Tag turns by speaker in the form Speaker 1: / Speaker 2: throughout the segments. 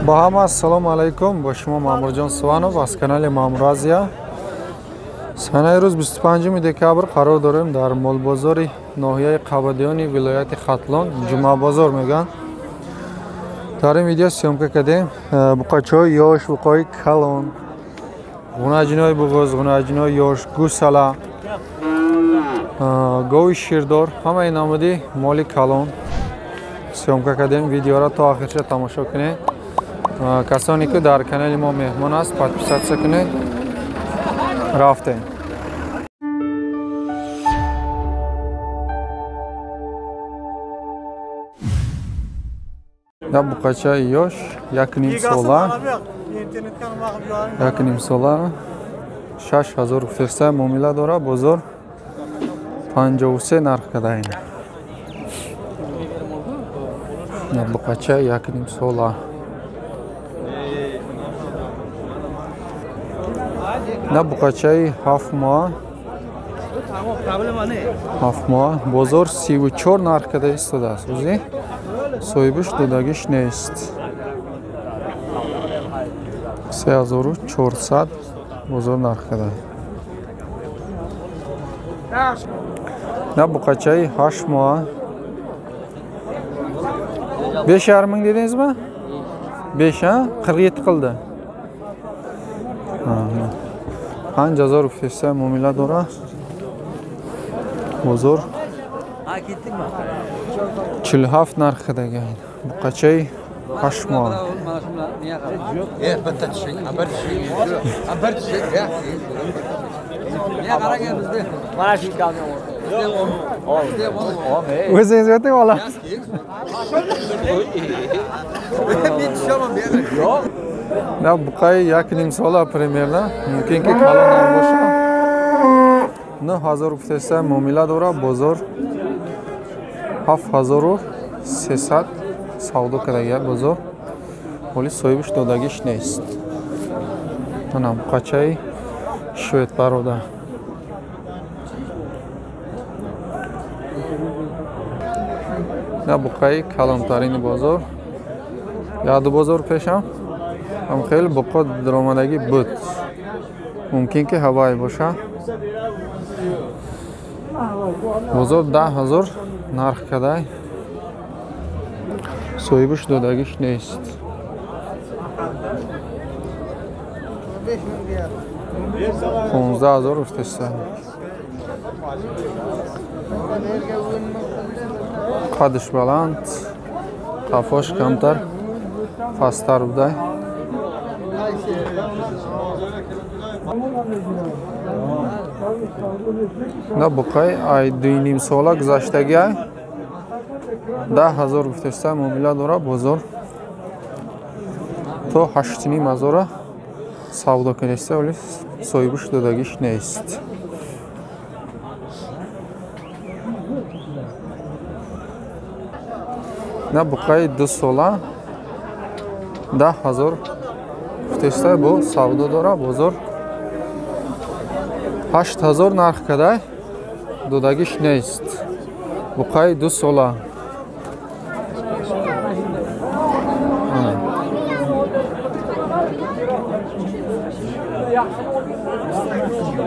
Speaker 1: Ба ҳама ассалому алайкум. Бо шумо Маъмурҷон Суванов аз канали Маъмур Азия. Санаи рӯз 25 декабр қарор дорем дар молбозори ноҳияи Қабадиёни вилояти Хатлон, Ҷумъабозор мегӯянд. Дар ин видео съёмка кардем буқачаҳои ёш, буқои калон, ғунаҷинои буғоз, ғунаҷинои ёш, гӯсала, гови ширдор, ҳамаи намуди моли калон съёмка кардем. Видеоро то охирша тамошо кунед. Касоне ки дар канали мо меҳмон аст, подписаться кунед. Рафтем. Я буқачаи ёш, 1,5 сола, 1,5 сола, 6000 гуфтеста муомила дора, бозор 53 нарх кадаин. Я буқачаи 1,5 сола. На буқачаи 7 моҳ, 7 моҳ, бозор 34 нарх када истодааст. Ӯзи соҳибаш додагиш нест. 3400 бозор нарх када. На буқачаи 8 моҳ. 5,5 ming dedingizmi? 5 ha? 47 qildi. 5000 гуфтеста муомила дора. Бозор 47 нарх кадаги. Буқачаи 8 моҳ. O'zingiz o'ting olamiz. На буқаи 1,5 сола примерно, мумкин ки калон ҳам бошад. 9000 гуфтеста муомила дора, бозор 7300 савдо кардагия бозор. Ҳоли соҳибаш додагиш нест. Ана буқачаи шведпарода. На буқаи калонтарини бозор. Як ду бозор пешам ҳам хеле буқо даромадагӣ буд. Мумкин ки ҳавай боша. Бозор 10000 нарх кадай. Соҳибаш додагиш нест. 15000 гуфтеста. Қадаш баланд, қафош камтар пасттар будай. На буқаи ай 2,5 сола гузаштаги ай 10000 гуфтеста муомила дора, бозор то 8,5 ҳазора савдо кардеста, вале соҳибаш додагиш нест. На буқаи 2 сола 10000 гуфтеста бо савдо дора, бозор 8000 нарх кадай, додагиш нест. Буқаи 2 сола.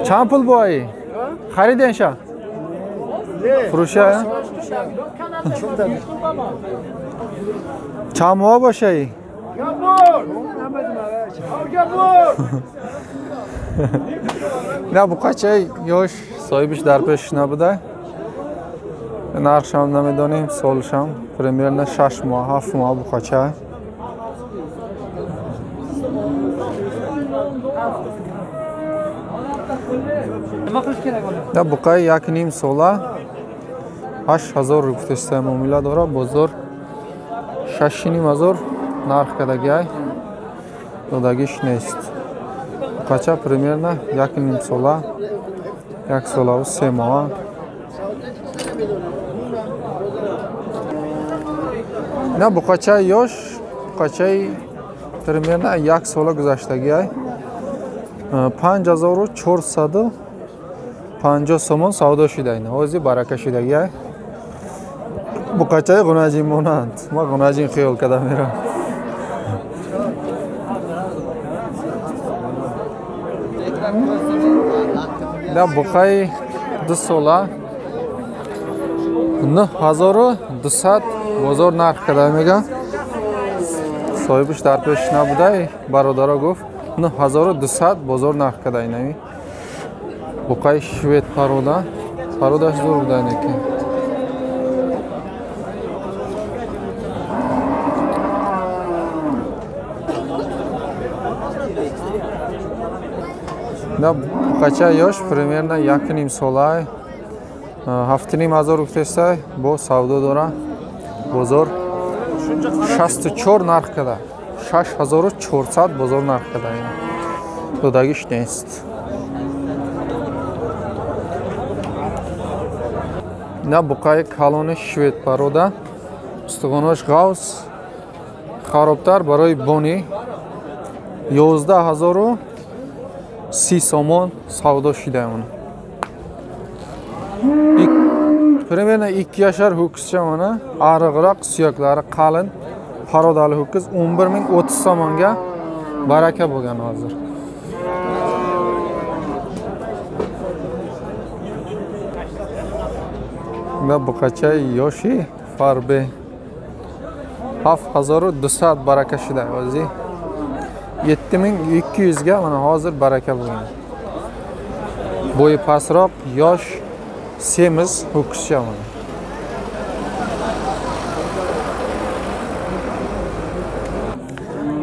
Speaker 1: Чанд пул бо ай? Хариденша? Фурӯша? Чанд моҳ бошаи? На буқачаи ёш, соҳибаш дар пешаш набуда. Нархшам намедонем, солшам примерно 6 моҳ, 7 моҳ буқача. На буқаи 1,5 сола 8000 гуфтеста муомила дора, бозор 6,5 ҳазор нарх кардагиай, додагиш нест. Буқача примерно 1,5 сола, 1 солаву 3 моҳа. На буқачаи ёш, буқачаи примерно 1 сола гузаштагиай 5450 сомон савдо шуда. Ин ҳози барака шудагиай. Буқачаи ғунаҷин монанд. Ма ғунаҷин хиёл карда мерам. Да буқаи 2 сола 9200 бозор нарх када мега. Соҳибаш дар пеш набуда, бародаро гуфт 9200 бозор нарх када инами. Буқаи швед парода, пародаш зур буда неки. Да буқача ёш примерно 1,5 сола, 7,5 гуфтеста, бо савдо дора. Бозор 64 нарх када. 6400 бозор нарх када. Додагиш нест. На буқаи калони швед парода, устухонош ғавс, харобтар барои бони 11030 сомон савдо шуда он. Примерно 2 yashar ho'kizcha mana, ariqroq, suyaklari qalin, parodali ho'kiz 11030 somonga baraka bo'lgan hozir. Да buqacha yoshi farbe 7200 baraka shida o'zi. 7200 ga mana hozir baraka bo'lgan. Bo'yi pastroq, yosh, semiz ho'kizcha mana.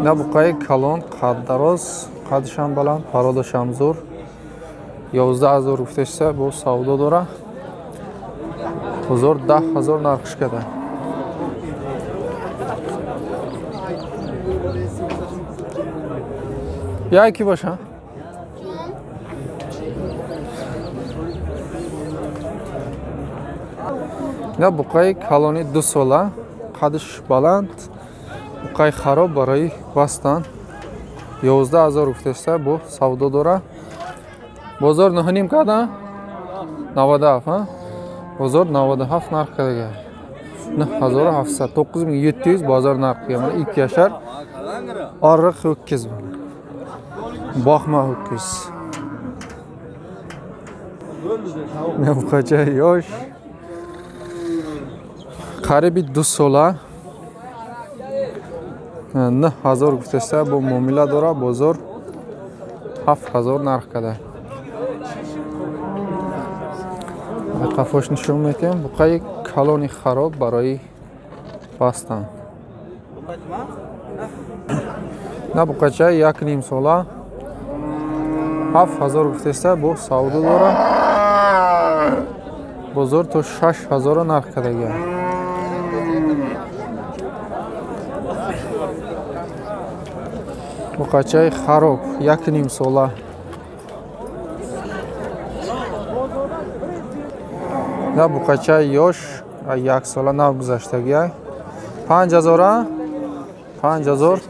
Speaker 1: Да buqayi kalon, qad daroz, qadish ham baland, parodash ham zo'r. 11000 guftashsa, bu savdo dora. Bozor 10000 narx kada. Яки боша? Да буқаи калони 2 сола, қадиш баланд, буқаи хароб барои бастан 11000 гуфтаста, бу савдо дора. Бозор 9,5 када? 97, ха? Бозор 97 нарх кадага. 9700, 9700 бозор нархи. Mana 2 yashar oriq ho'kiz. Boqma ho'kiz. Buqacha yosh. Qaribi 2 sola 9000 guftasa, bu muomila dora, bozor 7000 narx kada. Қафош нишон медиҳем. Буқаи калони хароб барои бастан. На буқача 1,5 сола 7000 гуфтеста, бо савдо дора. Бозор то 6000 нарх кадага. Буқачаи хароб 1,5 сола. Да буқачаи ёш 1 сола нав гузаштагия 5000, 5000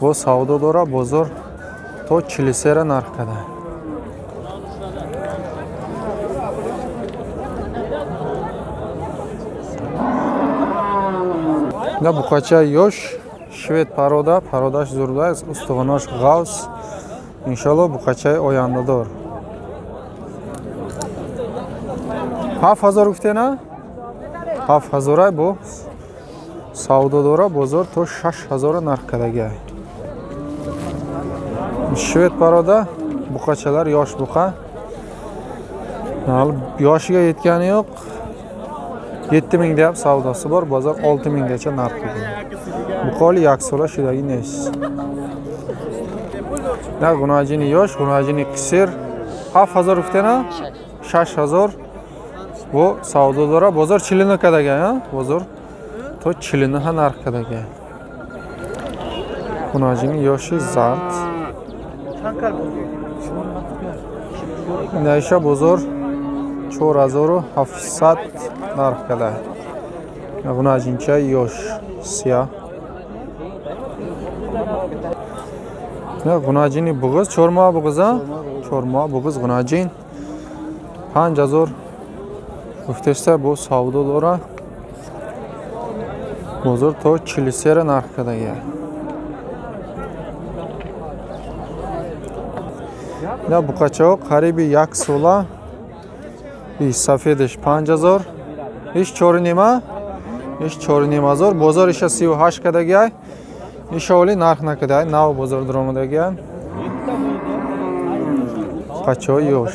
Speaker 1: бо савдо дора, бозор то 43 нарх када. Да буқачаи ёш швед парода, пародаш зурда, устухонош ғавс. Иншалло буқачаи ояндадор. 7000 гуфтена? 7000 бо савдо дора, бозор то 6000 нарх кадага. Швед paroda buqachalar yosh buqa. Hali yoshiga yetgani yo'q. 7000 deyap savdosi bor, bozor 6000 gacha narx qo'ygan. Buqoli yaksola shudagi nechisi. Na g'unajini yosh, g'unajini qisir 7000 guftena? 6000 bu savdo dora, bozor 49 kadaga, ha? Bozor to 49 narx kadaga. G'unajini yoshi zard. Наиша бозор 4700 нарх када. Г'унажинча yosh, сия. Г'унажини буг'iz, чорма буг'iz, а? Чорма буг'iz г'унажин 5000 гуфтеста бу савдо дора. Бозор то 43 нарх кадага. Ина буқачаҳо қариби як сола. Сафедаш 5000, иш 4,5, иш 4,5 ҳазор. Бозор иша 38 кадагиай. Иша оли нарх накадай, нав бозор дуромадагиай. Буқачаҳои ёш.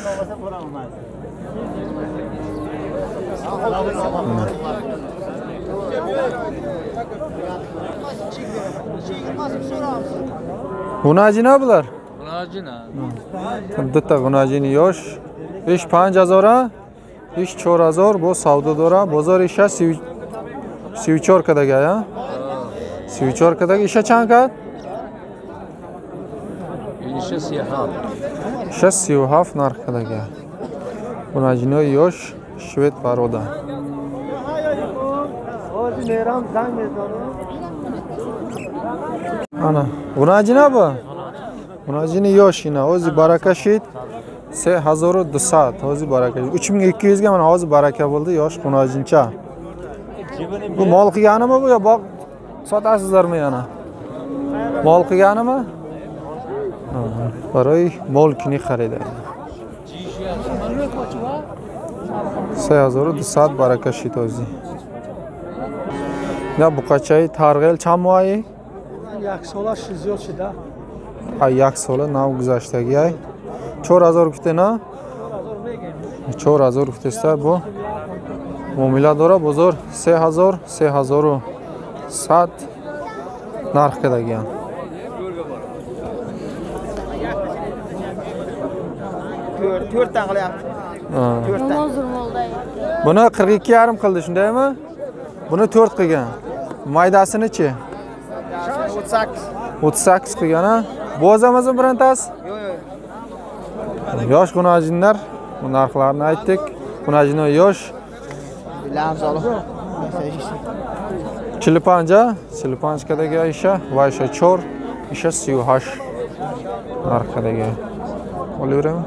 Speaker 1: Г'унajina bular?
Speaker 2: Г'унajina.
Speaker 1: Bitta g'unajini yosh. Ish 5000, ish 4000 bu savdo dora. Bozor isha 34 kadaga, ha? 34 kadaga isha chand kad?
Speaker 2: Isha 37.
Speaker 1: Isha 37 narx kadaga. G'unajini yosh shved paroda. Ana, g'unajina bu? G'unajini yosh ina, o'zi baraka shid. 3200, o'zi baraka. 3200 ga mana hozir baraka bo'ldi, yosh g'unajincha. Bu mol qilganimi bu yo boq sotasizlarmi yana? Mol qilganimi? Baroi mol kini xarida. 3200 baraka shid o'zi. Ya buqachay targ'il chand moyi?
Speaker 3: Як сола зиёд шуда.
Speaker 1: Як сола нав гузаштагӣ. 4000 гуфте на? 4000 гуфтеста бо муомила дора бозор 3000, 3100 нарх кардагиян. Buni 42,5 qildi, shundaymi? Buni 4 qilgan. Maydasini-chi?
Speaker 4: 38.
Speaker 1: 38 qilgan, ha? Bo'zamizmi birontasi?
Speaker 4: Yo'q, yo'q.
Speaker 1: Yosh g'unajinlar, bu narxlarni aytdik. G'unajinlar yosh. 45, 45 kadagi isha, va isha 4, isha 38 narxidagi. Olaverami?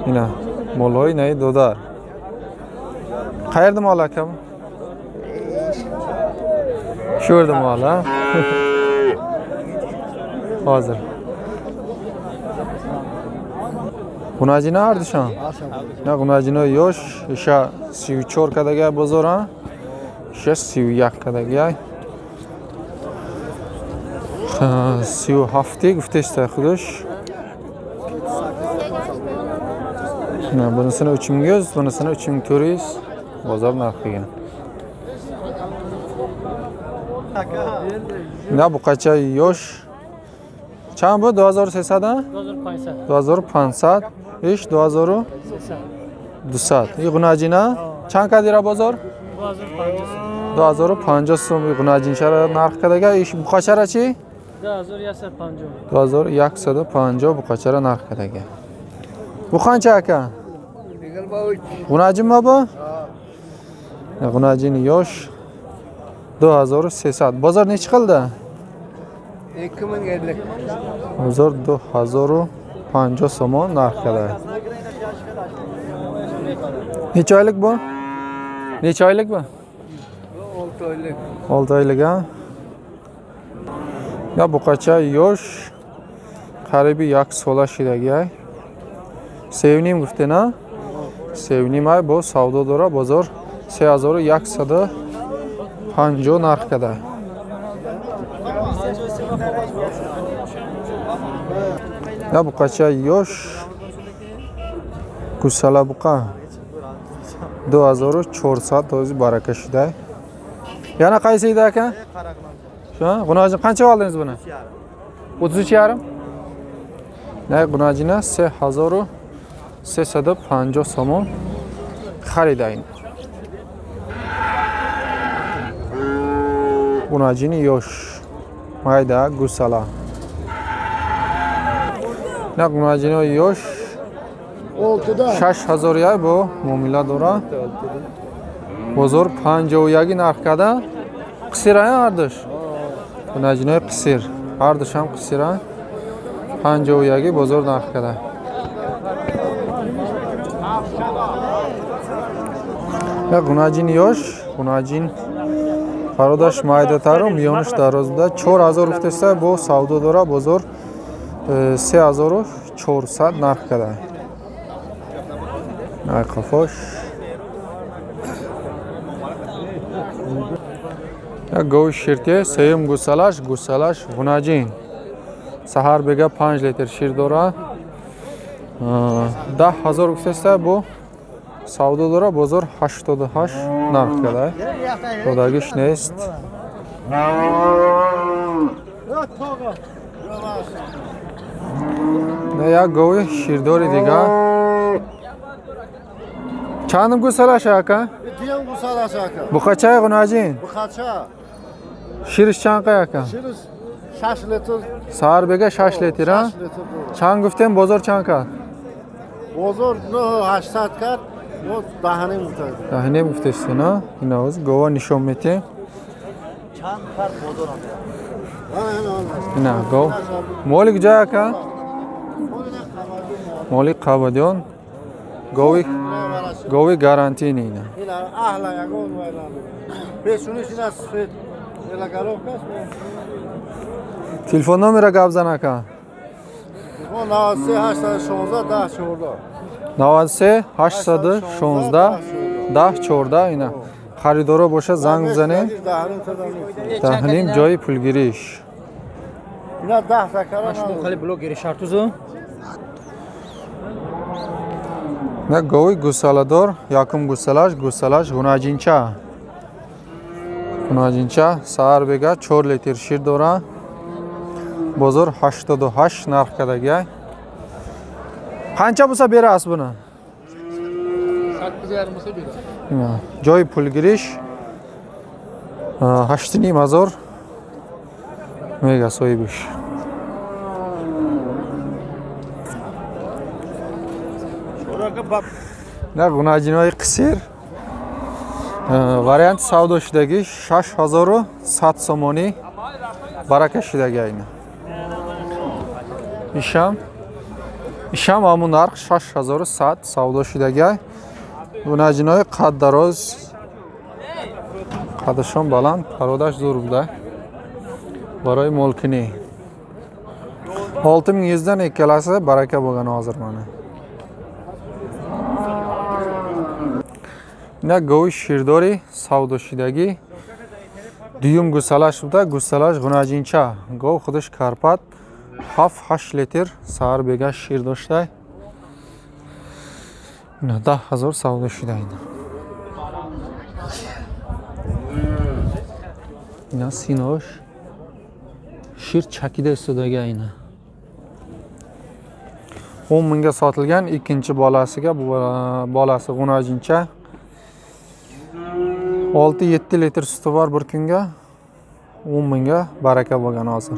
Speaker 1: Ina, molloy nay dodar. Qayerda mol akam? Shu yerda mol, ha? Hozir. G'unajina ardishon. Na g'unajina yosh, isha 34 kadaga bozor, ha? Isha 31 kadaga. 37 guftesta xudosh. Na bunisini 3100, bunisini 3400 bozor narxiga. Na buqacha yosh. Chand bu? 2300, ha?
Speaker 3: 2500.
Speaker 1: 2500, ish 2200. И g'unajina chand kadira bozor?
Speaker 3: 2050.
Speaker 1: 2050 so'm g'unajinchara narx kadaga. Ish buqacharachi?
Speaker 3: 2150.
Speaker 1: 2150 buqachara narx kadaga. Bu qancha aka? G'unajinmi bu? G'unajin yosh 2300. Bozor nechi qildi?
Speaker 4: 2050.
Speaker 1: Bozor 2050 so'm narx kadaga. Necha oylik bu? Necha oylik bu?
Speaker 4: 6 oylik.
Speaker 1: 6 oylik, ha? Ya buqacha yosh qaribi як сола шидагиай. 3,5 гуфте на? 3,5 ай бо савдо дора бозор 3150 нарх када. Ya buqacha yosh гусала buqa 2400 o'zi baraka shuday. Yana qaysi edi aka? Shu, g'unajin qancha oldingiz buni? 33,5. Ne g'unajina 3350 somon xaridayin. G'unajini yosh mayda gusala. Ne g'unajini yosh 6000 ya bu muomila dora. Bozor 51 narx kada. Qisir ha ardish. G'unajini qisir. Ardish ham qisir ha. 51 bozor narx kada. Ya g'unajin yosh, g'unajin qarodash maydataru miyonish darozida 4000 guftesa bu savdo dora bozor 3400 400 нарх када. Ай қафош. Як гови ширте, сеюм гусалаш, гусалаш ғунаҷин. Саҳар бега 5 литр шир дора. 10,000 гуфтеста бу савдо дора, бозор 88 нарх када. Додагиш нест. Як гови ширдори дигар. Чандум гусалаш ака?
Speaker 5: Дуюм гусалаш ака.
Speaker 1: Буқачаи ғунаҷин?
Speaker 5: Буқача.
Speaker 1: Шириш чанд қай ака?
Speaker 5: Шириш 6 литр.
Speaker 1: Саҳар бега 6 литр, а? Чанд гуфтем, бозор чанд кард?
Speaker 5: Бозор 9800 кард, мо 10.5 гуфтем.
Speaker 1: 10.5 гуфтестен, а? Ина оз гова нишон метем.
Speaker 4: Чанд кард бозор ам?
Speaker 1: Ина гов. Моли куҷо ака? Моли Қабадиён. Гови гови гарантини ина.
Speaker 5: Ина аҳла ягон вайлан. Пешуниш ина сфет.
Speaker 1: Телефон номера гап зан ака.
Speaker 5: Телефон 93 816 10 14.
Speaker 1: 93 816 10 14 ина. Харидоро боша занг бизанем. 10.5 ҷои пулгириш.
Speaker 5: Ина 10 такара.
Speaker 4: Хали блогери шартузу.
Speaker 1: На гови гусаладор, якум гусалаш, гусалаш ғунаҷинча. Ғунаҷинча саҳар бега 4 литр шир дора. Бозор 88 нарх кадагиай. Қанча буса бера аст буна?
Speaker 2: 8,5 буса бера.
Speaker 1: Ҷои пулгириш 8,5 мега соҳибиш. На ғунаҷинои қисир вариант савдо шудагӣ 6100 сомонӣ барака шудагӣ айна. Ишам ҳамун нарх 6100 савдо шудагӣ. Ғунаҷинои қад дароз, қадашон баланд, пародаш зур буда барои молкунӣ. 6100 dan ikkalasi baraka bo'lgan hozir mana. Ина гови ширдори савдошидагӣ дуюм гусалаш буда, гусалаш ғунаҷинча. Гов худаш карпат 7-8 литр саҳар бега шир дошта. Ина 10,000 савдо шуда ина. Ина синош шир чакида истодаги ина. 10,000 ga sotilgan ikkinchi bolasiga, bu bolasi g'unajincha. 6-7 litr suti bor bir kunga. 10,000 ga baraka bo'lgan hozir.